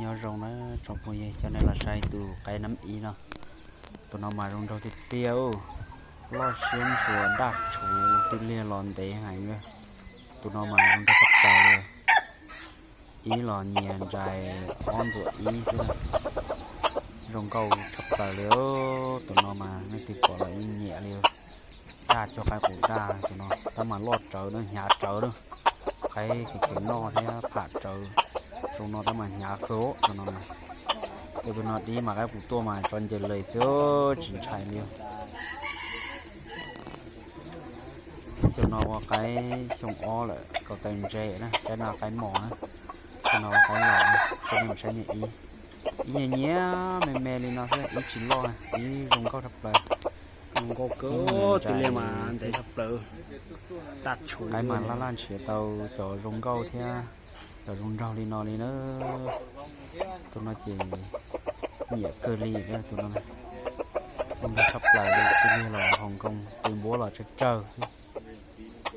Nyob zoo na tsoom phooj ywg, coj nej los saib tus qaib nab ib no. Tus no mas zoo nraug tiag tiag, loj siab ntshua daj tshuv, twb liag los ntev heev li. Tus no mas zoo nraug tshaj plaws li. Ib los nyias ntsais ob ntxuam ib xwb na. Zoo nkauj tshaj plaws li. Tus no mas leej twg pom los yeej nyiam li. Daj cov qaib qus daj, tus no tab mas loj tsawv na, hnyav tsawv na. Qaib kheev kheev noj thiab pham tsawv. Zoo no tab mas hnyav kawg tus no na. Ces tus no dib mas qaib qus tuaj mas tso ncaws les xwb, tsis ntshai li. Xyoo no ua qaib xyoo ob lawm, kaum tawm ntses na, qaib no qaib mos na. Xyoo no ua qaib los, coj nej mus saib niam ib. Ib nyiam nyiam me me li no xwb, ib tsis loj, ib zoo nkauj tshaj plaws. Zoo nkauj kawg, twb liag mas ntev tshaj plaws. Daj tshuv, qaib mas laj laj nrhiav tau cov zoo nkauj thiab cov zoo nraug li no li na. Tus no ces nyiam kawg li, tus no zoo nraug tshaj plaws li, twb liag los Hong Kong, twb npuab los tsawg tsawg xwb.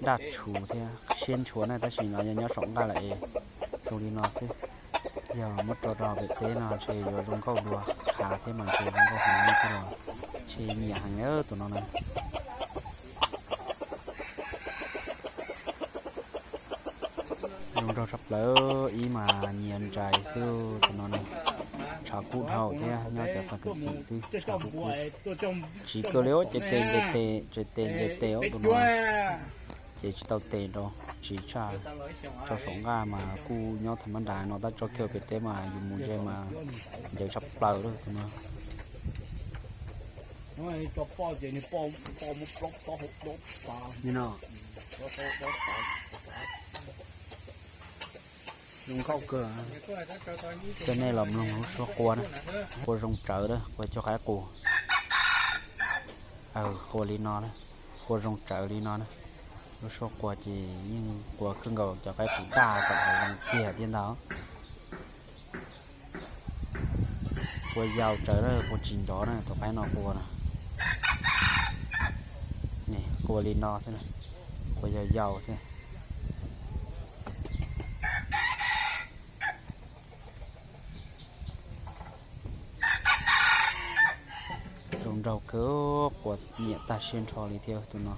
Daj tshuv thiab siab ntshua na, tab sis no yog nyob saum nqaj lawm es zoo li no xwb. Yog muab tso rau pem teb no ntshe yuav zoo nkauj dua, khav thiab mas ntshe zoo nkauj heev li thiab los ntshe nyiam heev tus no na. Zoo nraug tshaj plaws, ib mas nyias ntsais xwb, tus no na. Tshav kub dhau thiab nyob cov xav kawm xim xwb, tshav kub kub. Tsiv kawg li, ces tes nce tes, ces tes nce tes tus no. Ces tsis tau tes rau, tsiv tshaj. Tso saum nqaj mas kuj nyob tham mab nras no, tab tso kiag pem teb mas yus mus ze mas ncaws tshaj plaws li tus no. Zoo nkauj kawg. Coj nej los mloog lub suab qua na, qua zoo tsawv na, qua cov qaib qus. Qua li no na, qua zoo tsawv li no na. Lub suab qua ces yeej qua kawg nkaus, cov qaib qus daj kom zoo tiag tiag ntag. Qua yau tsawv na, qua tsis nrov na, tus qaib no qua na. Qua li no xwb, qua yau yau xwb. Zoo nraug kawg, qua nyiam tag siab nrho li thiab tus no.